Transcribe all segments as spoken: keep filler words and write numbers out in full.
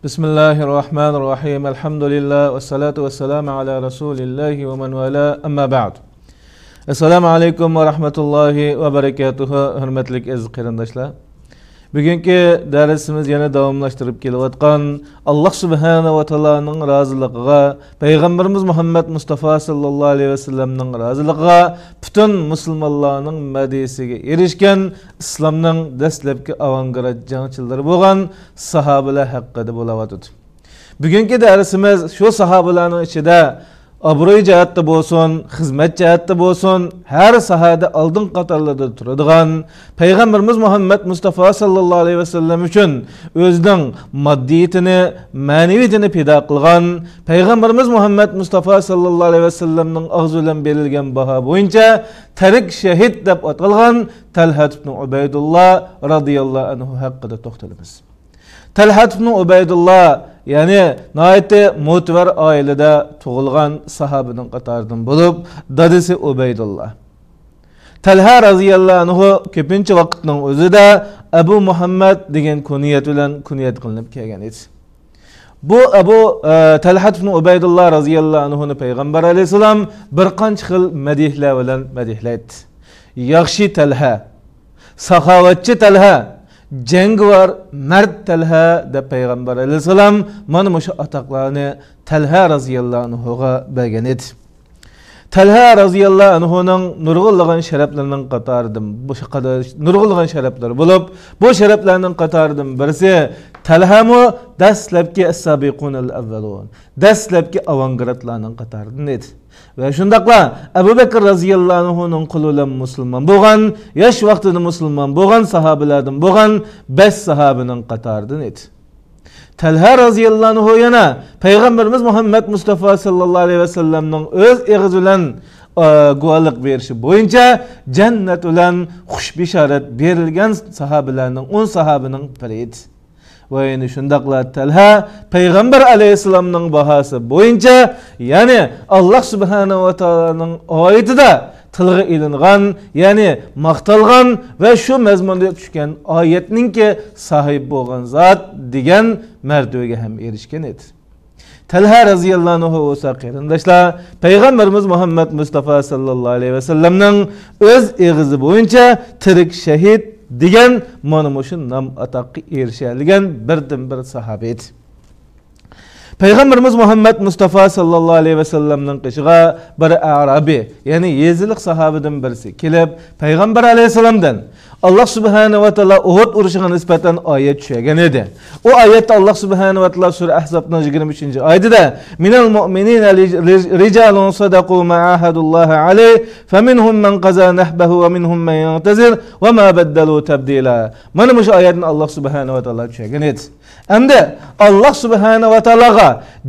بسم الله الرحمن الرحيم. الحمد لله والصلاة والسلام على رسول الله ومن والاه. أما بعد. السلام عليكم ورحمة الله وبركاته. ھۆرمەتلىك ئەزىز قېرىنداشلار، بۈگۈنكى دەرسىمىز يەنە داۋاملاشتۇرۇپ كېلىۋاتقان ئاللاھ سۇبھانەھۇ ۋە تائالانىڭ رازىلىقىغا، پەيغەمبىرىمىز مۇھەممەد مۇستافا ساللاللاھۇ ئەلەيھى ۋەسەللەمنىڭ رازىلىقىغا، پۈتۈن مۇسۇلمانلارنىڭ مەدھىيىسىگە ئېرىشكەن ئىسلامنىڭ دەسلەپكى ئاۋانگارت جەڭچىلىرى بولغان ساھابىلەر ھەققىدە بولاۋاتىدۇ. بۈگۈنكى دەرسىمىز شۇ ساھابىلەرنىڭ ئىچىدە ئابرۇي جەھەتتە بولسۇن، خىزمەت جەھەتتە بولسۇن، ھەر ساھەدە ئالدىن قاتارلىردا تۇرىدىغان، پەيغەمبىرىمىز مۇھەممەد مۇستافا ساللاللاھۇ ئەلەيھى ۋەسەللەم ئۈچۈن ئۆزىنىڭ ماددىيىتىنى، مەنىۋىيىتىنى پىدا قىلغان، پەيغەمبىرىمىز مۇھەممەد مۇستافا ساللاللاھۇ ئەلەيھى ۋەسەللەمنىڭ ئاغزى بىلەن بېرىلگەن باھا بويىچە تىرىك شەھىد دەپ ئاتالغان تەلھەت ئىبنى ئۇبەيدۇللا رازىياللاھۇ ئەنھۇ ھەققىدە توختىلىمىز. تەلھەت ئىبنى ئۇبەيدۇللا، يەنى ناھايىتى مۆتىۋەر ئائىلىدە تۇغۇلغان ساھابىنىڭ قاتارىدىن بولۇپ، دادىسى ئۇبەيدۇللا. تەلھە رازىياللاھۇ ئەنھۇ كۆپىنچە ۋاقىتنىڭ ئۆزىدە ئەبۇ مۇھەممەد دېگەن كۇنيەت بىلەن كۇنيەت قىلىنىپ كەلگەن ئىدى. بۇ ئەبۇ، ئە، تەلھەت ئىبنى ئۇبەيدۇللا رازىياللاھۇ ئەنھۇنى پەيغەمبەر ئەلەيھىسسالام بىر قانچە خىل مەدھىيەلەر بىلەن مەدھىيەلەيدۇ. ياخشى تەلھە، ساخاۋەتچى تەلھە، جەڭگىۋار، مەرد تەلھە دەپ پەيغەمبەر ئەلەيھىسسالام مانا مۇشۇ ئاتاقلارنى تەلھە رازىياللاھۇ ئەنھۇغا بەرگەن ئىدى. تەلھە رازىياللاھۇ ئەنھۇنىڭ نۇرغۇنلىغان شەرەپلىرىنىڭ قاتارىدىن، بۇ قاتار-، نۇرغۇنلىغان شەرەپلىرى بولۇپ، بۇ شەرەپلەرنىڭ قاتارىدىن بىرسى، تەلھەمۇ دەسلەپكى ئەسسابىقۇنەل ئەۋۋەلۇن، دەسلەپكى ئاۋانگارتلارنىڭ قاتارىدىن ئىدى. ۋە شۇنداقلا ئەبۇ بەكىر رازىياللاھۇ ئەنھۇنىڭ قولى بىلەن مۇسۇلمان بولغان، ياش ۋاقتىدا مۇسۇلمان بولغان ساھابىلەردىن بولغان بەش ساھابىنىڭ قاتارىدىن ئىدى. تەلھە رازىياللاھۇ ئەنھۇ يەنە پەيغەمبىرىمىز مۇھەممەد مۇستافا ساللاللاھۇ ئەلەيھى ۋەسەللەمنىڭ ئۆز ئېغىزى بىلەن، ئە، گۇۋاھلىق بېرىشى بويىچە جەننەت بىلەن خۇش بېشارەت بېرىلگەن ساھابىلەرنىڭ، ئون ساھابىنىڭ بىرى ئىدى. ۋە يەنە شۇنداقلا تەلھە پەيغەمبەر ئەلەيھىسسالامنىڭ باھاسى بويىچە، يەنى ئاللاھ سۇبھانەھۇ ۋە تائالانىڭ ئايىتىدە تىلغا ئېلىنغان، يەنى ماختالغان ۋە شۇ مەزمۇندا چۈشكەن ئايەتنىڭكى ساھىبى بولغان زات دېگەن مەرتىۋىگە ھەم ئېرىشكەن ئىدى. تەلھە رازىياللاھۇ ئەنھۇ بولسا، قېرىنداشلار، پەيغەمبىرىمىز مۇھەممەد مۇستافا ساللاللاھۇ ئەلەيھى ۋەسەللەمنىڭ ئۆز ئېغىزى بويىچە تىرىك شەھىد دېگەن مانا مۇشۇ نام ئاتاققا ئېرىشەلىگەن بىردىنبىر ساھابە ئىدى. پەيغەمبىرىمىز مۇھەممەد مۇستافا ساللاللاھۇ ئەلەيھى ۋەسەللەمنىڭ قېشىغا بىر ئەرابىي، يەنى يېزىلىق ساھابىدىن بىرسى كېلىپ، پەيغەمبەر ئەلەيھىسسالامدىن ئاللاھ سۇبھانەھۇ ۋە تائالا ئۇھۇد ئۇرۇشىغا نىسبەتەن ئايەت چۈشۈرگەن ئىدى. ئۇ ئايەتتە ئاللاھ سۇبھانەھۇ ۋە تائالا سۈرە ئەھزابنىڭ يىگىرمە ئۈچىنچى ئايىتىدە، مىنەل مۇئمىنىنە رىج-، رىج-، رىجالۇن سەدەقۇ ما ئاھەدۇللاھە ئەلەيھ، فەمىنھۇم مەن قەزا نەھبەھۇ ۋە مىنھۇم مەن يەنتەزىر ۋە ما بەددەلۇ تەبدىلا. مانا مۇشۇ ئايەتنى ئاللاھ سۇبھانەھۇ ۋە تائالا چۈشۈرگەن ئىدى. ئەمدى ئاللاھ سۇبھانەھۇ ۋە تائالاغا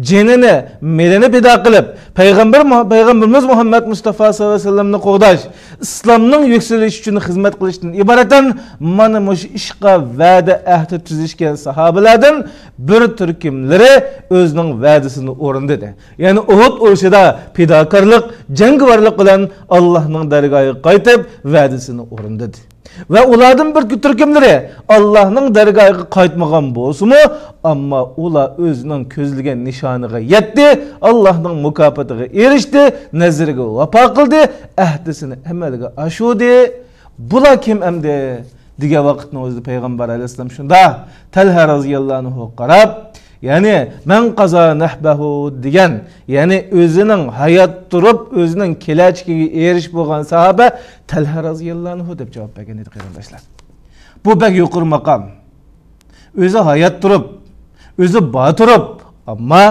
جېنىنى، مېلىنى پىدا قىلىپ، پەيغەمبەر مۇ-، پەيغەمبىرىمىز مۇھەممەد مۇستافا ساللاللاھۇ ئەلەيھى ۋەسەللەمنى قوغداش، ئىسلامنىڭ يۈكسىلىشى ئۈچۈن خىزمەت قىلىشتىن ئىبارەتەن مانا مۇشۇ ئىشقا ۋەدە، ئەھدى تۈزۈشكەن ساھابىلەردىن بىر تۈركۈملىرى ئۆزىنىڭ ۋەدىسىنى ئورۇندىدى. يەنى ئۇھۇد ئۇرۇشىدا پىداكارلىق، جەڭگىۋارلىق بىلەن ئاللاھنىڭ دەرگاھىغا قايتىپ، ۋەدىسىنى ئورۇندىدى. ۋە ئۇلاردىن بىر تۈركۈملىرى ئاللاھنىڭ دەرگاھىغا قايتمىغان بولسىمۇ، ئەمما ئۇلار ئۆزىنىڭ كۆزلىگەن نىشانىغا يەتتى، ئاللاھنىڭ مۇكاپاتىغا ئېرىشتى، نەزىرىگە ۋاپا قىلدى، ئەھدىسىنى ئەمەلگە ئاشۇردى. بۇلار كىم ئەمدى؟ دېگەن ۋاقىتنىڭ ئۆزىدە پەيغەمبەر ئەلەيھىسسالام شۇنداق تەلھە رازىياللاھۇ ئەنھۇغا قاراپ، يەنى، مەن قازا نەھبەھۇ دېگەن، يەنى ئۆزىنىڭ ھايات تۇرۇپ، ئۆزىنىڭ كېلەچىكىگە ئېرىشىپ بولغان ساھابە تەلھە رازىياللاھۇ ئەنھۇ دەپ جاۋاب بەرگەن ئىدى، قېرىنداشلار. بۇ بەك يۇقىرى ماقام. ئۆزى ھايات تۇرۇپ، ئۆزى بار تۇرۇپ، ئەمما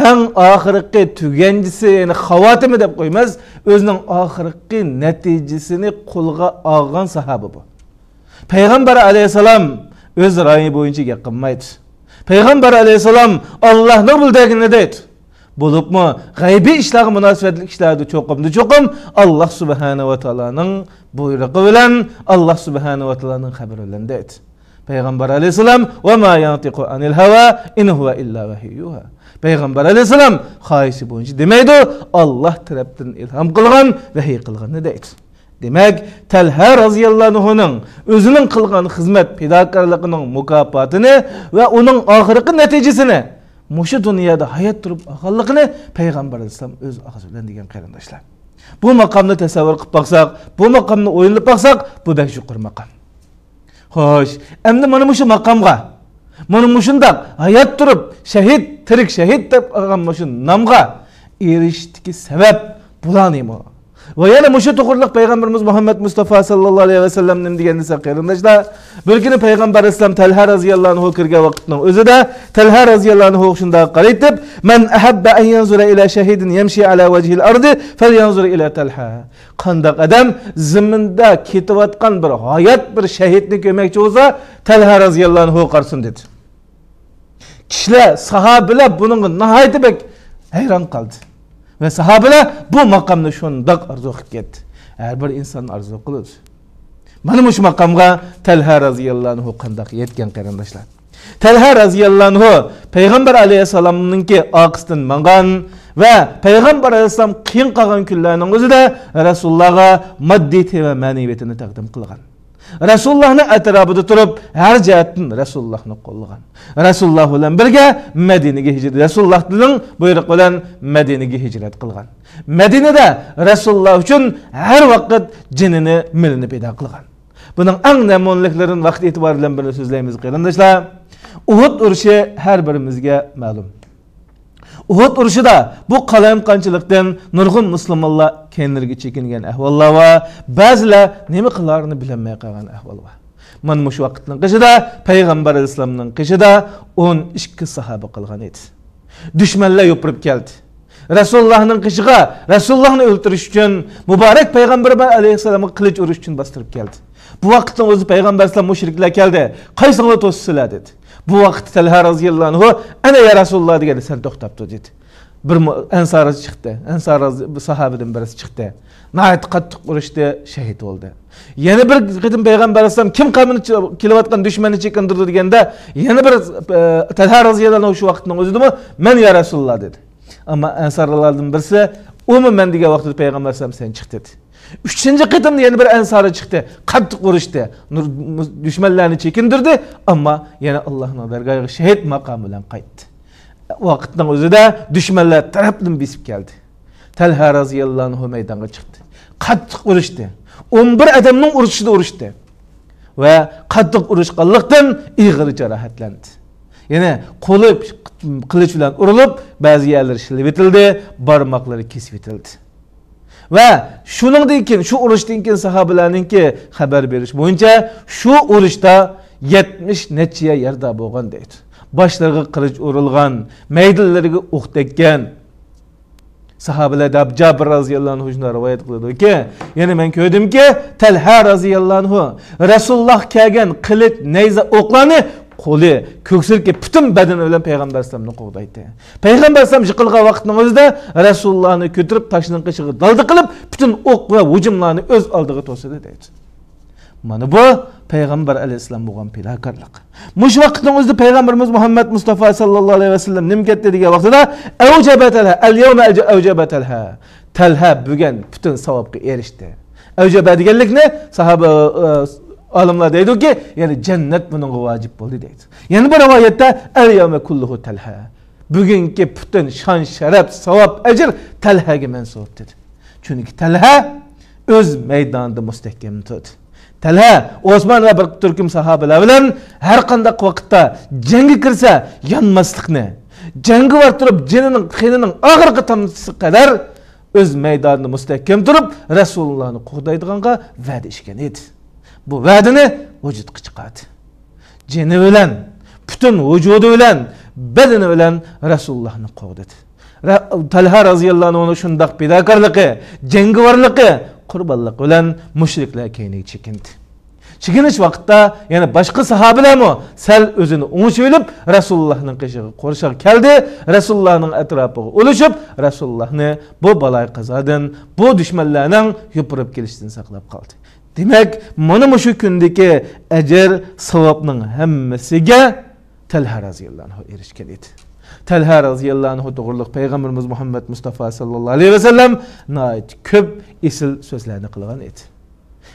ئەڭ ئاخىرقى تۈگەنچىسى، يەنى خاۋاتىمى دەپ قويىمىز، ئۆزىنىڭ ئاخىرقى نەتىجىسىنى قولغا ئالغان ساھابە بۇ. پەيغەمبەر ئەلەيھىسسالام ئۆز رايى بويىچە گەپ قىلمايدۇ. پەيغەمبەر ئەلەيھىسسالام ئاللاھنىڭ بىلدۈرگىنىنى دەيدۇ. بولۇپمۇ غەيبىي ئىشلارغا مۇناسىۋەتلىك ئىشلاردا چوقۇمدا چوقۇم ئاللاھ سۇبھانەھۇ ۋە تائالانىڭ بۇيرۇقى بىلەن، ئاللاھ سۇبھانەھۇ ۋە تائالانىڭ خەۋىرى بىلەن دەيدۇ. پەيغەمبەر ئەلەيھىسسالام، ۋە ما يەنتىقۇ ئەنىل ھەۋا ئىن ھۇۋە ئىللا ۋەھيۇ يۇھا. پەيغەمبەر ئەلەيھىسسالام خاھىشى بويىچە دېمەيدۇ، ئاللاھ تەرەپتىن ئىلھام قىلغان، ۋەھىي قىلغاننى دەيدۇ. دېمەك، تەلھە رازىياللاھۇ ئەنھۇنىڭ ئۆزىنىڭ قىلغان خىزمەت پىداكارلىقىنىڭ مۇكاپاتىنى ۋە ئۇنىڭ ئاخىرقى نەتىجىسىنى مۇشۇ دۇنيادا ھايات تۇرۇپ ئالغانلىقىنى پەيغەمبەر ئەلەيھىسسالام ئۆز ئاغزى بىلەن دېگەن، قېرىنداشلار. بۇ ماقامنى تەسەۋۋۇر قىلىپ باقساق، بۇ ماقامنى ئويلىنىپ باقساق، بۇ بەك يۇقىرى ماقام. خوش، ئەمدى مانا مۇشۇ ماقامغا، مانا مۇشۇنداق ھايات تۇرۇپ شەھىد، تىرىك شەھىد دەپ ئالغان مۇشۇ نامغا ئېرىشىشتىكى سەۋەب بۇلار نېمە؟ ۋە يەنە مۇشۇ توغرىلىق پەيغەمبىرىمىز مۇھەممەد مۇستافا ساللاللاھۇ ئەلەيھى ۋەسەللەم نېمە دېگەن دېسە، قېرىنداشلار، بىر كۈنى پەيغەمبەر ئەلەيھىسسالام تەلھە رازىياللاھۇ ئەنھۇ كىرگەن ۋاقىتنىڭ ئۆزىدە تەلھە رازىياللاھۇ ئەنھۇ شۇنداق قارايتىپ، مەن ئەھەببە ئەن يەنزۇرە ئىلە شەھىدىن يەمشى ئەلا ۋەجھىل ئەردى فەليەنزۇر ئىلە تەلھە. قانداق ئادەم زېمىندا كېتىۋاتقان بىر ھايات بىر شەھىدنى كۆرمەكچى بولسا، تەلھە رازىياللاھۇ ئەنھۇغا قارىسۇن، دېدى. كىشىلەر، ساھابىلەر بۇنىڭغا ناھايىتى بەك ھەيران قالدى. ۋە ساھابىلەر بۇ ماقامنى شۇنداق ئارزۇ قىلىپ كەتتى. ھەر بىر ئىنسان ئارزۇ قىلىدۇ. مانا مۇشۇ ماقامغا تەلھە رازىياللاھۇ ئەنھۇ قانداق يەتكەن، قېرىنداشلار. تەلھە رازىياللاھۇ ئەنھۇ پەيغەمبەر ئەلەيھىسسالامنىڭكى ئارقىسىدىن ماڭغان ۋە پەيغەمبەر ئەلەيھىسسالام قىيىن قالغان كۈنلەرنىڭ ئۆزىدە رەسۇلۇللاھقا ماددىيىتى ۋە مەنىۋىيىتىنى تەقدىم قىلغان. رەسۇلۇللاھنىڭ ئەتراپىدا تۇرۇپ، ھەر جەھەتتىن رەسۇلۇللاھنى قوللىغان. رەسۇلۇللاھ بىلەن بىرگە مەدىنىگە ھىجرەت، رەسۇلۇللاھنىڭ بۇيرۇقى بىلەن مەدىنىگە ھىجرەت قىلغان. مەدىنىدە رەسۇلۇللاھ ئۈچۈن ھەر ۋاقىت جېنىنى، مېلىنى پىدا قىلغان. بۇنىڭ ئەڭ نەمۇنىلىكلىرىدىن ۋاقىت ئېتىبارى بىلەن بىرنى سۆزلەيمىز، قېرىنداشلار. ئۇھۇد ئۇرۇشى ھەر بىرىمىزگە مەلۇم. ئۇھۇد ئۇرۇشىدا بۇ قالايمىقانچىلىقتىن نۇرغۇن مۇسۇلمانلار كەينىلىرىگە چېكىنگەن ئەھۋاللار بار، بەزىلەر نېمە قىلارىنى بىلەلمەي قالغان ئەھۋال بار. مانا مۇشۇ ۋاقىتنىڭ قېشىدا پەيغەمبەر ئەلەيھىسسالامنىڭ قېشىدا ئون ئىككى ساھابە قالغان ئىدى. دۈشمەنلەر يوپۇرۇپ كەلدى. رەسۇلۇللاھنىڭ قېشىغا رەسۇلۇللاھنى ئۆلتۈرۈش ئۈچۈن، مۇبارەك پەيغەمبىرىمىز ئەلەيھىسسالامغا قىلىچ ئۇرۇش ئۈچۈن باستۇرۇپ كەلدى. بۇ ۋاقىتنىڭ ئۆزىدە پەيغەمبەر ئەلەيھىسسالام مۇشرىكلار كەلدى، قايسىڭلار توسىسىلەر، دېدى. بۇ ۋاقىتتا تەلھە رازىياللاھۇ ئەنھۇ، ئەنە يا رەسۇلۇللاھ دېگەندە سەن توختاپتۇ، دېدى. بىر مۇ-، ئەنسارى چىقتى. ئەنسار رازى-، بۇ ساھابىدىن بىرسى چىقتى. ناھايىتى قاتتىق ئۇرۇشتى، شەھىت بولدى. يەنە بىر قېتىم پەيغەمبەر ئەلەيھىسسالام كىم قەۋمىنى چ-، كېلىۋاتقان دۈشمەننى چېكىندۈردى دېگەندە، يەنە بىر، ئە، تەلھە رازىياللاھۇ ئەنھۇ شۇ ۋاقىتنىڭ ئۆزىدىمۇ مەن يا رەسۇلۇللاھ دېدى. ئەمما ئەنسارلاردىن بىرسى ئۇمۇ مەن دېگەن ۋاقىتتا پەيغەمبەر ئەلەيھىسسالام سەن چىق دېدى. ئۈچىنچى قېتىمدا يەنە بىر ئەنسارى چىقتى. قاتتىق ئۇرۇشتى. نۇر-، مۇ-، دۈشمەنلەرنى چېكىندۈردى، ئەمما يەنە ئاللاھنىڭ دەرگاھىغا شەھىت ماقامى بىلەن قايتتى. ۋاقىتنىڭ ئۆزىدە دۈشمەنلەر تەرەپتىن بېسىپ كەلدى. تەلھە رازىياللاھۇ ئەنھۇ مەيدانغا چىقتى. قاتتىق ئۇرۇشتى. ئون بىر ئادەمنىڭ ئۇرۇشىدا ئۇرۇشتى. ۋە قاتتىق ئۇرۇشقانلىقتىن ئېغىر جاراھەتلەندى. يەنى قولى قىلىچ بىلەن ئۇرۇلۇپ، بەزى يەرلىرى شىلىۋېتىلدى، بارماقلىرى كېسىۋېتىلدى. ۋە شۇنىڭدىن كېيىن، شۇ ئۇرۇشتىن كېيىن ساھابىلەرنىڭكى خەۋەر بېرىش بويىچە، شۇ ئۇرۇشتا يەتمىش نەچچە يەر يارىدار بولغان دەيدۇ. باشلىرىغا قىلىچ ئۇرۇلغان، مەيدىنلىرىگە ئوق تەگكەن. ساھابىلەر دەپ جابىر رازىياللاھۇ ئەنھۇ شۇنداق رىۋايەت قىلىدۇكى، يەنى مەن كۆردۈمكى، تەلھە رازىياللاھۇ ئەنھۇ رەسۇلۇللاھقا كەلگەن قىلىچ، نەيزە، ئوقلارنى قولى، كۆكسىدىكى پۈتۈن بەدىنى بىلەن پەيغەمبەر ئەلەيھىسسالامنى قوغدايتتى. پەيغەمبەر ئەلەيھىسسالام يىقىلغان ۋاقىتنىڭ ئۆزىدە رەسۇلۇللاھنى كۆتۈرۈپ، تاشنىڭ قېشىغا دالدا قىلىپ، پۈتۈن ئوق ۋە ھۇجۇملارنى ئۆز ئالدىغا توسىدى دەيدۇ. مانا بۇ پەيغەمبەر ئەلەيھىسسالام بولغان پىداكارلىق. مۇشۇ ۋاقىتنىڭ ئۆزىدە پەيغەمبىرىمىز مۇھەممەد مۇستافا ساللاللاھۇ ئەلەيھى ۋەسەللەم نېمە كەتتى دېگەن ۋاقتىدا، ئەۋجەبە تەلھە، ئەل يەۋمە ئەۋجەبە تەلھە. تەلھە بۈگۈن پۈتۈن ساۋابقا ئېرىشتى. ئەۋجەبە دېگەنلىكنى ساھابە، ئە، ئالىملار دەيدۇكى، يەنى جەننەت بۇنىڭغا ۋاجىپ بولدى دەيدۇ. يەنە بىر رىۋايەتتە، ئەل يەۋمە كۇللۇھۇ تەلھە. بۈگۈنكى پۈتۈن شان، شەرەپ، ساۋاب، ئەجىر تەلھەگە مەنسۇپ دېدى. چۈنكى تەلھە ئۆز مەيدانىدا مۇستەھكەم تۇردى. تەلھە ئوسمان ۋە بىر تۈركۈم ساھابىلەر بىلەن ھەر قانداق ۋاقىتتا جەڭگە كىرسە يانماسلىقنى، جەڭگە بارتۇرۇپ جېنىنىڭ، قېنىنىڭ ئاخىرقى تامچىسىغا قەدەر ئۆز مەيدانىدا مۇستەھكەم تۇرۇپ، رەسۇلۇللاھنى قوغدايدىغانغا ۋەدە ئىچكەن ئىدى. بۇ ۋەدىنى ۋۇجۇدقا چىقاردى. جېنى بىلەن، پۈتۈن ۋۇجۇدى بىلەن، بەدىنى بىلەن رەسۇلۇللاھنى قوغدىدى. رە-، تەلھە رازىياللاھۇ ئەنھۇنىڭ شۇنداق پىداكارلىقى، جەڭگىۋارلىقى، قۇربانلىقى بىلەن مۇشرىكلار كەينىگە چېكىندى. چېكىنىش ۋاقىتتا يەنە باشقا ساھابىلەرمۇ سەل ئۆزىنى ئوڭشىۋېلىپ، رەسۇلۇللاھنىڭ قېشىغا، قورشىغا كەلدى، رەسۇلۇللاھنىڭ ئەتراپىغا ئۇلىشىپ، رەسۇلۇللاھنى بۇ بالاي قازادىن، بۇ دۈشمەنلەرنىڭ يوپۇرۇپ كېلىشىدىن ساقلاپ قالدى. دېمەك، مانا مۇشۇ كۈندىكى ئەجىر، ساۋابنىڭ ھەممىسىگە تەلھە رازىياللاھۇ ئەنھۇ ئېرىشكەن ئىدى. تەلھە رازىياللاھۇ ئەنھۇ توغرىلىق پەيغەمبىرىمىز مۇھەممەد مۇستافا ساللاللاھۇ ئەلەيھى ۋەسەللەم ناھايىتى كۆپ ئېسىل سۆزلەرنى قىلغان ئىدى.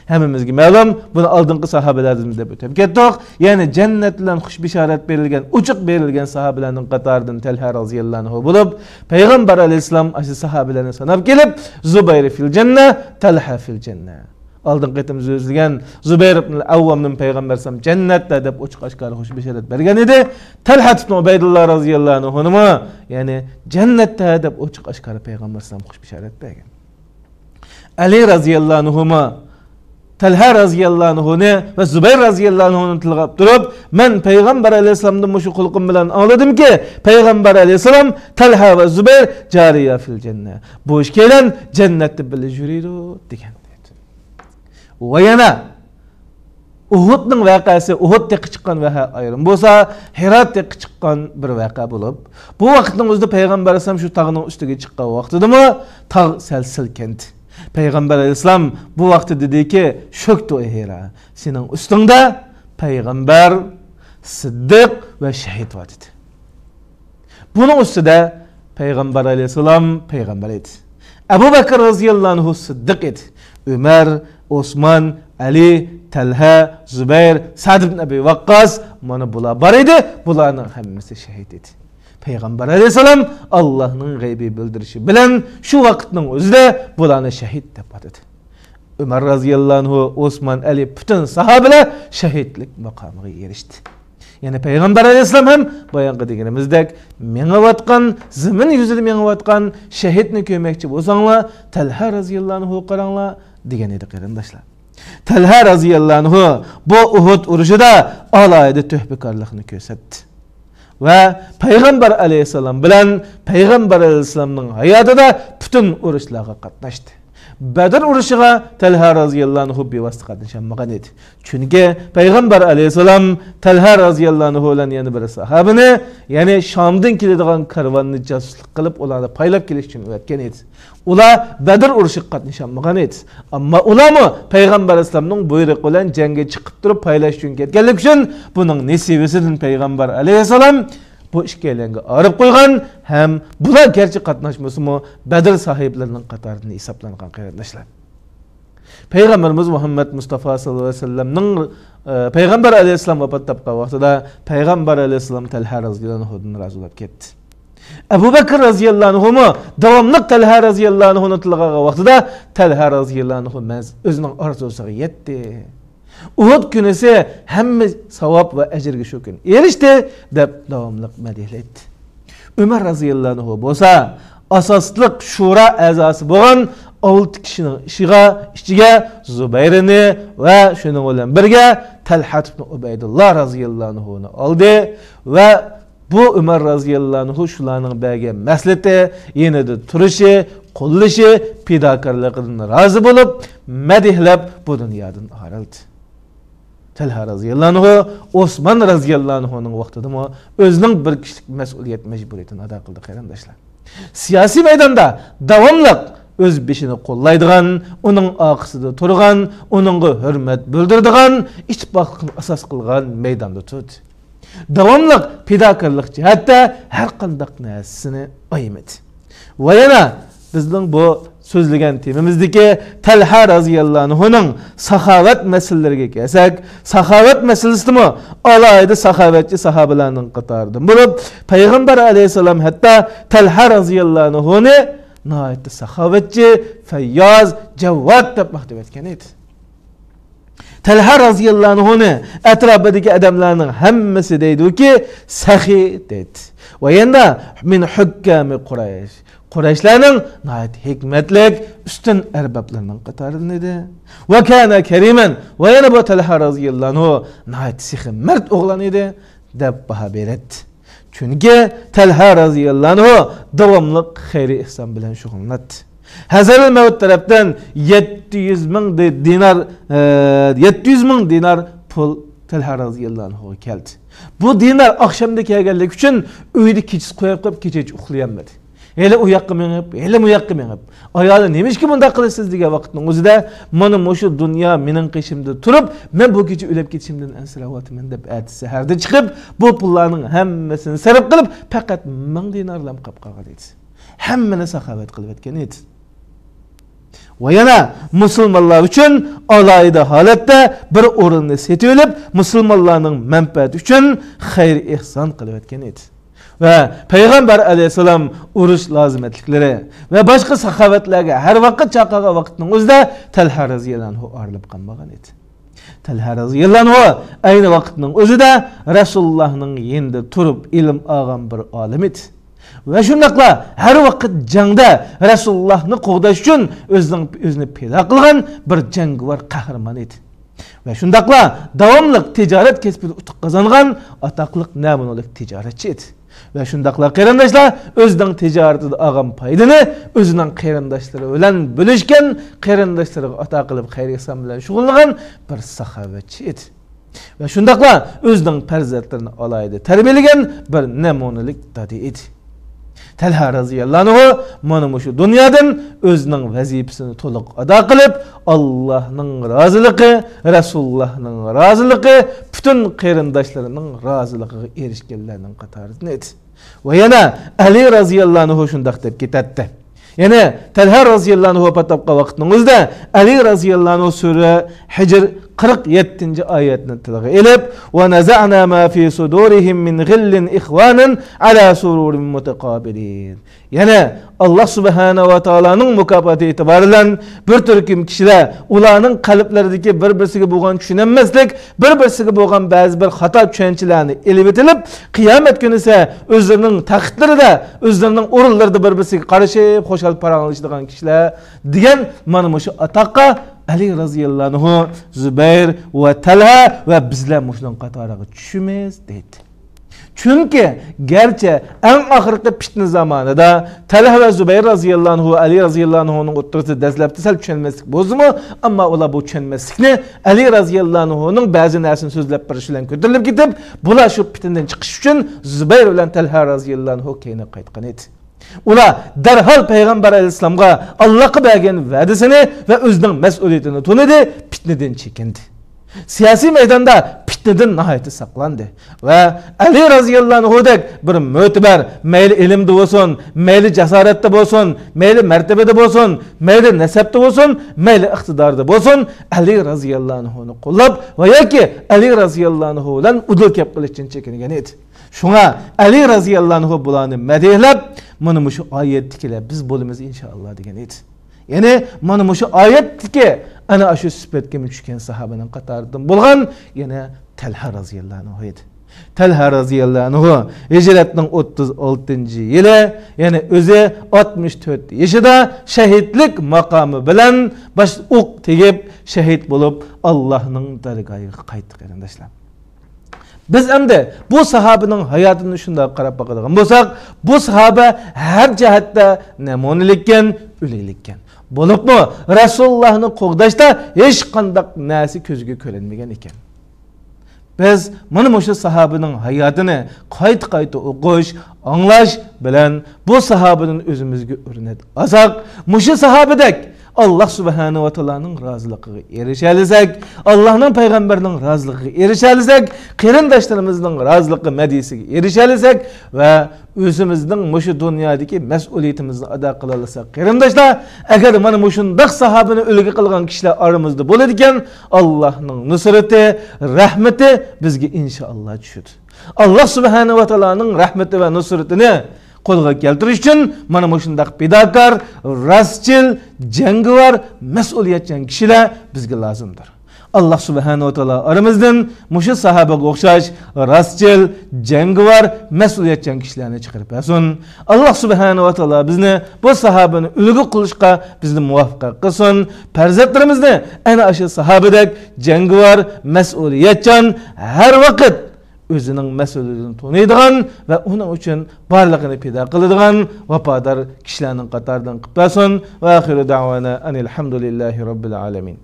ھەممىمىزگە مەلۇم، بۇنى ئالدىنقى ساھابىلەردىن دەپ ئۆتۈپ كەتتۇق. يەنى جەننەت بىلەن خۇش بېشارەت بېرىلگەن، ئوچۇق بېرىلگەن ساھابىلەرنىڭ قاتارىدىن تەلھە رازىياللاھۇ ئەنھۇ بولۇپ، پەيغەمبەر ئەلەيھىسسالام ئاشۇ ساھابىلەرنى ساناپ كېلىپ، زۇبەير فىل جەننە، تەلھە فىل جەننە. ئالدىنقى قېتىم سۆزلىگەن زۇبەير ئىبن ئەۋۋامنى پەيغەمبەر ئەلەيھىسسالام جەننەتتە دەپ ئوچۇق ئاشكارا خۇش بېشارەت بەرگەن ئىدى. تەلھە ئىبن ئۇبەيدۇللا رازىياللاھۇ ئەنھۇنىمۇ، يەنى جەننەتتە دەپ ئوچۇق ئاشكارا پەيغەمبەر ئەلەيھىسسالام خۇش بېشارەت بەرگەن. ئەلى رازىياللاھۇ ئەنھۇمۇ، تەلھە رازىياللاھۇ ئەنھۇنى ۋە زۇبەير رازىياللاھۇ ئەنھۇنى تىلغا ئاپتۇرۇپ، مەن پەيغەمبەر ئەلەيھىسسالامدىن مۇشۇ قۇلىقىم بىلەن ئاڭلىدىمكى، پەيغەمبەر ئەلەيھىسسالام تەلھە ۋە زۇبەير جارىيا فىل جەننە. بۇ ئىككىيلەن جەننەتتە بىللە يۈرىدۇ، دېگەن. ۋە يەنە ئۇھۇدنىڭ ۋەقەسى، ئۇھۇد تېغى چىققان ۋەقە ئايرىم بولسا، ھىرا تېغى چىققان بىر ۋەقە بولۇپ، بۇ ۋاقىتنىڭ ئۆزىدە پەيغەمبەر ئەلەيھىسسالام شۇ تاغنىڭ ئۈستىگە چىققان ۋاقتىدىمۇ تاغ سەل سىلكىندى. پەيغەمبەر ئەلەيھىسسالام بۇ ۋاقىتتا دېدىكى، شۆكتۇ ئەي ھىرا، سېنىڭ ئۈستۈڭدە پەيغەمبەر، سىددىق ۋە شەھىد بار، دېدى. بۇنىڭ ئۈستىدە پەيغەمبەر ئەلەيھىسسالام پەيغەمبەر ئىدى. ئەبۇ بەكىر رازىياللاھۇ ئەنھۇ سىددىق ئىدى. ئۆمەر، ئوسمان، ئەلى، تەلھە، زۇبەير، سەئد ئىبن ئەبى ۋەققاس، مانا بۇلار بار ئىدى. بۇلارنىڭ ھەممىسى شەھىد ئىدى. پەيغەمبەر ئەلەيھىسسالام ئاللاھنىڭ غەيبىي بىلدۈرۈشى بىلەن شۇ ۋاقىتنىڭ ئۆزىدە بۇلارنى شەھىد دەپ ئاتىدى. ئۆمەر رازىياللاھۇ ئەنھۇ، ئوسمان، ئەلى، پۈتۈن ساھابىلەر شەھىدلىك ماقامىغا ئېرىشتى. يەنى پەيغەمبەر ئەلەيھىسسالام ھەم بايانقى دېگىنىمىزدەك مېڭىۋاتقان، زېمىن يۈزىدە مېڭىۋاتقان شەھىدنى كۆرمەكچى بولساڭلار، تەلھە رازىياللاھۇ ئەنھۇغا قاراڭلار، دېگەن ئىدى، قېرىنداشلار. تەلھە رازىياللاھۇ ئەنھۇ بۇ ئۇھۇد ئۇرۇشىدا ئالاھىدە تۆھپىكارلىقنى كۆرسەتتى. ۋە پەيغەمبەر ئەلەيھىسسالام بىلەن پەيغەمبەر ئەلەيھىسسالامنىڭ ھاياتىدا پۈتۈن ئۇرۇشلارغا قاتناشتى. بەدر ئۇرۇشىغا تەلھە رازىياللاھۇ ئەنھۇ بىۋاسىتە قاتنىشالمىغان ئىدى. چۈنكى پەيغەمبەر ئەلەيھىسسالام تەلھە رازىياللاھۇ ئەنھۇ بىلەن يەنە بىر ساھابىنى، يەنى شامدىن كېلىدىغان كارۋاننى جاسۇسلۇق قىلىپ، ئۇلارنى پايلاپ كېلىش ئۈچۈن ئەۋەتكەن ئىدى. ئۇلار بەدر ئۇرۇشىغا قاتنىشالمىغان ئىدى. ئەمما ئۇلارمۇ پەيغەمبەر ئەلەيھىسسالامنىڭ بۇيرۇقى بىلەن جەڭگە چىقىپ تۇرۇپ پايلاش ئۈچۈن كەتكەنلىكى ئۈچۈن، بۇنىڭ نېسىۋىسىدىن پەيغەمبەر ئەلەيھىسسالام بۇ ئىككىيلەنگە ئايرىپ قويغان ھەم بۇلار گەرچە قاتناشمىسىمۇ، بەدر ساھىبلىرىنىڭ قاتارىدىن ھېسابلانغان، قېرىنداشلار. پەيغەمبىرىمىز مۇھەممەد مۇستافا ساللاللاھۇ ئەلەيھى ۋەسەللەمنىڭ، ئە، پەيغەمبەر ئەلەيھىسسالام ۋاپات تاپقان ۋاقتىدا پەيغەمبەر ئەلەيھىسسالام تەلھە رازىياللاھۇ ئەنھۇدىن رازى بولۇپ كەتتى. ئەبۇ بەكىر رازىياللاھۇ ئەنھۇمۇ داۋاملىق تەلھە رازىياللاھۇ ئەنھۇنى تىلغا ئالغان ۋاقتىدا، تەلھە رازىياللاھۇ ئەنھۇ مەز-، ئۆزىنىڭ ئارزۇسىغا يەتتى. ئۇھۇد كۈنىسى ھەممە ساۋاب ۋە ئەجىرگە شۇ كۈنى ئېرىشتى، دەپ داۋاملىق مەدھىيەلەيتتى. ئۆمەر رازىياللاھۇ ئەنھۇ بولسا ئاساسلىق شۇرا ئەزاسى بولغان ئالتە كىشىنىڭ ئىشىغا، ئىچىگە زۇبەيرنى ۋە شۇنىڭ بىلەن بىرگە تەلھەت ئىبن ئۇبەيدۇللا رازىياللاھۇ ئەنھۇنى ئالدى ۋە بۇ ئۆمەر رازىياللاھۇ ئەنھۇ شۇلارنىڭ بەرگەن مەسلىھىتى، يېنىدا تۇرۇشى، قوللىشى، پىداكارلىقىدىن رازى بولۇپ، مەدھىيەلەپ بۇ دۇنيادىن ئايرىلدى. تەلھە رازىياللاھۇ ئەنھۇ ئوسمان رازىياللاھۇ ئەنھۇنىڭ ۋاقتىدىمۇ ئۆزىنىڭ بىر كىشىلىك مەسئۇلىيەت مەجبۇرىيىتىنى ئادا قىلدى، قېرىنداشلار. سىياسىي مەيداندا داۋاملىق ئۆز بېشىنى قوللايدىغان، ئۇنىڭ ئارقىسىدا تۇرغان، ئۇنىڭغا ھۆرمەت بىلدۈرىدىغان، ئىتتىپاقلىقنى ئاساس قىلغان مەيداندا تۇردى. داۋاملىق پىداكارلىق جەھەتتە ھەر قانداق نەرسىنى ئايىمىدى. ۋە يەنە بىزنىڭ بۇ سۆزلىگەن تېمىمىزدىكى تەلھە رازىياللاھۇ ئەنھۇنىڭ ساخاۋەت مەسىلىلىرىگە كەلسەك، ساخاۋەت مەسىلىسىدىمۇ ئالاھىدە ساخاۋەتچى ساھابىلەرنىڭ قاتارىدىن بولۇپ، پەيغەمبەر ئەلەيھىسسالام ھەتتا تەلھە رازىياللاھۇ ئەنھۇنى ناھايىتى ساخاۋەتچى، فەيياز، جەۋۋات دەپ ماختىۋەتكەن ئىدى. تەلھە رازىياللاھۇ ئەنھۇنى ئەتراپىدىكى ئادەملەرنىڭ ھەممىسى دەيدۇكى، سەخىي دەيدۇ. ۋە يەنە مىن ھۇككامى قۇرەيش. قۇرەيشلەرنىڭ ناھايىتى ھېكمەتلىك، ئۈستۈن ئەربابلىرىنىڭ قاتارىدىن ئىدى. ۋە كانە كەرىمەن. ۋە يەنە بۇ تەلھە رازىياللاھۇ ئەنھۇ ناھايىتى سېخىي مەرد ئوغلان ئىدى، دەپ باھا بېرەتتى. چۈنكى تەلھە رازىياللاھۇ ئەنھۇ داۋاملىق خەير ئېھسان بىلەن شۇغۇللىناتتى. ھەزرەتۇل مەۋت تەرەپتىن يەتتە يۈز مىڭ دى-، دىنار، ئە، يەتتە يۈز مىڭ دىنار پۇل تەلھە رازىياللاھۇ ئەنھۇغا كەلدى. بۇ دىنار ئاخشامدا كەلگەنلىكى ئۈچۈن ئۆيدە كېچىسى قويۇپ قويۇپ، كېچىچە ئۇخلىيالمىدى. ھېلى ئۇ ياققا مېڭىپ، ھېلى بۇ ياققا مېڭىپ، ئايالى نېمىشقا بۇنداق قىلىسىز دېگەن ۋاقىتنىڭ ئۆزىدە، مانا مۇشۇ دۇنيا مېنىڭ قېشىمدا تۇرۇپ، مەن بۇ كېچە ئۆلۈپ كېتىشىمدىن ئەنسىرەۋاتىمەن دەپ، ئەتىسى سەھەردە چىقىپ، بۇ پۇللارنىڭ ھەممىسىنى سەرپ قىلىپ، پەقەت مىڭ دىنارلام قاپ قالغان ئىدى. ھەممىنى ساخاۋەت قىلىۋەتكەن ئىدى. ۋە يەنە مۇسۇلمانلار ئۈچۈن ئالاھىدە ھالەتتە بىر ئورۇننى سېتىۋېلىپ، مۇسۇلمانلارنىڭ مەنپەئەتى ئۈچۈن خەير ئېھسان قىلىۋەتكەن ئىدى. ۋە پەيغەمبەر ئەلەيھىسسالام ئۇرۇش لازىمەتلىكلىرى ۋە باشقا ساخاۋەتلەرگە ھەر ۋاقىت چاقىرغان ۋاقىتنىڭ ئۆزىدە تەلھە رەزىيەللانۇ ئارىلىپ قالمىغان ئىدى. تەلھە رەزىيەللانۇ ئەينى ۋاقىتنىڭ ئۆزىدە رەسۇلۇللاھنىڭ يېنىدا تۇرۇپ ئىلىم ئالغان بىر ئالىم ئىدى. ۋە شۇنداقلا ھەر ۋاقىت جەڭدە رەسۇلۇللاھنى قوغداش ئۈچۈن ئۆزىنىڭ، ئۆزىنى پىدا قىلغان بىر جەڭگىۋار قەھرىمان ئىدى. ۋە شۇنداقلا داۋاملىق تىجارەت كەسپىدە ئۇتۇق قازانغان ئاتاقلىق نەمۇنىلىك تىجارەتچى ئىدى. ۋە شۇنداقلا قېرىنداشلار ئۆزىنىڭ تىجارىتىدە ئالغان پايدىنى ئۆزىنىڭ قېرىنداشلىرى بىلەن بۆلۈشكەن، قېرىنداشلىرىغا ئاتا قىلىپ خەير ئېھسان بىلەن شۇغۇللىنغان بىر ساخاۋەتچى ئىدى. ۋە شۇنداقلا ئۆزىنىڭ پەرزەنتلىرىنى ئالاھىدە تەربىيەلىگەن بىر نەمۇنىلىك دادا ئىدى. تەلھە رەزىيەللانۇ مانا مۇشۇ دۇنيادىن ئۆزىنىڭ ۋەزىپىسىنى تولۇق ئادا قىلىپ، ئاللاھنىڭ رازىلىقى، رەسۇلۇللاھنىڭ رازىلىقى، پۈتۈن قېرىنداشلىرىنىڭ رازىلىقىغا ئېرىشكەنلەرنىڭ قاتارىدىن ئىدى. ۋە يەنە ئەلى رەزىيەللانۇ شۇنداق دەپ كېتەتتى. يەنى تەلھە رەزىيەللانۇ ۋاپات تاپقان ۋاقىتنىڭ ئۆزىدە ئەلى رەزىيەللانۇ سۈرە ھىجر قىرىق يەتتىنچى ئايەتنى تىلغا ئېلىپ، ونزعنا ما في صدورهم من غل إخوانا على سرر متقابلين. يەنى ئاللاھ سۇبھانەھۇ ۋە تائالانىڭ مۇكاپاتى ئېتىبارى بىلەن بىر تۈركۈم كىشىلەر ئۇلارنىڭ قەلبلىرىدىكى بىر-بىرسىگە بولغان چۈشىنەلمەسلىك، بىر-بىرسىگە بولغان بەزى بىر خاتا چۈشەنچىلەرنى ئېلىۋېتىلىپ، قىيامەت كۈنى ئىسە ئۆزلىرىنىڭ تەختلىرىدە، ئۆزلىرىنىڭ ئورۇنلىرىدا بىر-بىرسىگە قارىشىپ، خۇشال پاراڭلىشىدىغان كىشىلەر دېگەن مانا مۇشۇ ئاتاققا ئەلى رەزىيەللانۇ، زۇبەير ۋە تەلھە ۋە بىزلەر مۇشۇنىڭ قاتارىغا چۈشىمىز دەيتتى. چۈنكى گەرچە ئەڭ ئاخىرقى پىتنە زامانىدا تەلھە ۋە زۇبەير رەزىيەللانۇ ئەلى رەزىيەللانۇنىڭ ئوتتۇرىسىدا دەسلەپتە سەل چۈشەنمەسلىك بولسىمۇ، ئەمما ئۇلار بۇ چۈشەنمەسلىكنى ئەلى رەزىيەللانۇنىڭ بەزى نەرسىنى سۆزلەپ بېرىشى بىلەن كۆتۈرۈلۈپ كېتىپ، بۇلار شۇ پىتنىدىن چىقىش ئۈچۈن زۇبەير بىلەن تەلھە رەزىيەللانۇ كەينىگە قايتقان ئىدى. ئۇلار دەرھال پەيغەمبەر ئەلەيھىسسالامغا ئاللاھقا بەرگەن ۋەدىسىنى ۋە ئۆزىنىڭ مەسئۇلىيىتىنى تونۇدى، پىتنىدىن چېكىندى. سىياسىي مەيداندا پىتنىدىن ناھايىتى ساقلاندى ۋە ئەلى رەزىيەللانۇدەك بىر مۆتىبەر، مەيلى ئىلىمدە بولسۇن، مەيلى جاسارەتتە بولسۇن، مەيلى مەرتىۋىدە بولسۇن، مەيلى نەسەبتە بولسۇن، مەيلى ئىقتىداردا بولسۇن، ئەلى رەزىيەللانۇنى قوللاپ ۋە ياكى ئەلى رەزىيەللانۇ بىلەن ئۇدۇل گەپ قىلىشتىن چېكىنگەن ئىدى. شۇڭا ئەلى رەزىيەللانۇ بۇلارنى مەدھىيەلەپ، مانا مۇشۇ ئايەتتىكىلەر بىز بولىمىز ئىنشائاللا دېگەن ئىدى. يەنى مانا مۇشۇ ئايەتتىكى ئەنە ئاشۇ سۈپەتكە چۈشكەن ساھابىنىڭ قاتارىدىن بولغان يەنە تەلھە رەزىيەللانۇ ئىدى. تەلھە رەزىيەللانۇ ھىجرەتنىڭ ئوتتۇز ئالتىنچى يىلى، يەنى ئۆزى ئاتمىش تۆت يېشىدا شەھىدلىك ماقامى بىلەن باش ئوق تېگىپ شەھىد بولۇپ ئاللاھنىڭ دەرگاھىغا قايتتى، قېرىنداشلار. بىز ئەمدى بۇ ساھابىنىڭ ھاياتىنى شۇنداق قاراپ باقىدىغان بولساق، بۇ ساھابە ھەر جەھەتتە نەمۇنىلىككەن، ئۈلگىلىككەن. بولۇپمۇ رەسۇلۇللاھنى قوغداشتا ھېچقانداق نەرسە كۆزگە كۆرۈنمىگەن ئىكەن. بىز مانا مۇشۇ ساھابىنىڭ ھاياتىنى قايتا-قايتا ئوقۇش، ئاڭلاش بىلەن بۇ ساھابىدىن ئۆزىمىزگە ئۆرنەك ئالساق، مۇشۇ ساھابىدەك ئاللاھ سۇبھانەھۇ ۋە تائالانىڭ رازىلىقىغا ئېرىشەلىسەك، ئاللاھنىڭ پەيغەمبىرىنىڭ رازىلىقىغا ئېرىشەلىسەك، قېرىنداشلىرىمىزنىڭ رازىلىقى، مەدھىيىسىگە ئېرىشەلىسەك ۋە ئۆزىمىزنىڭ مۇشۇ دۇنيادىكى مەسئۇلىيىتىمىزنى ئادا قىلالىساق، قېرىنداشلار، ئەگەر مانا مۇشۇنداق ساھابىنى ئۈلگە قىلغان كىشىلەر ئارىمىزدا بولىدىكەن، ئاللاھنىڭ نۇسرىتى، رەھمىتى بىزگە ئىنشائاللا چۈشىدۇ. ئاللاھ سۇبھانەھۇ ۋە تائالانىڭ رەھمىتى ۋە نۇسرىتىنى قولغا كەلتۈرۈش ئۈچۈن مانا مۇشۇنداق پىداكار، راستچىل، جەڭگىۋار، مەسئۇلىيەتچان كىشىلەر بىزگە لازىمدۇر. ئاللاھ سۇبھانەھۇ ۋە تائالا ئارىمىزدىن مۇشۇ ساھابىگە ئوخشاش راستچىل، جەڭگىۋار، مەسئۇلىيەتچان كىشىلەرنى چىقىرىپ بەرسۇن. ئاللاھ سۇبھانەھۇ ۋە تائالا بىزنى بۇ ساھابىنى ئۈلگە قىلىشقا بىزنى مۇۋەپپەق قىلسۇن. پەرزەنتلىرىمىزنى ئەنە ئاشۇ ساھابىدەك جەڭگىۋار، مەسئۇلىيەتچان، ھەر ۋاقىت ئۆزىنىڭ مەسئۇلىيىتىنى تونۇيدىغان ۋە ئۇنىڭ ئۈچۈن بارلىقىنى پىدا قىلىدىغان ۋاپادار كىشىلەرنىڭ قاتارىدىن قىلىپ بەرسۇن. ۋە ئاخىرۇ دەۋانا ئەنىل ھەمدۇلىللاھى رەببىل ئالەمىن.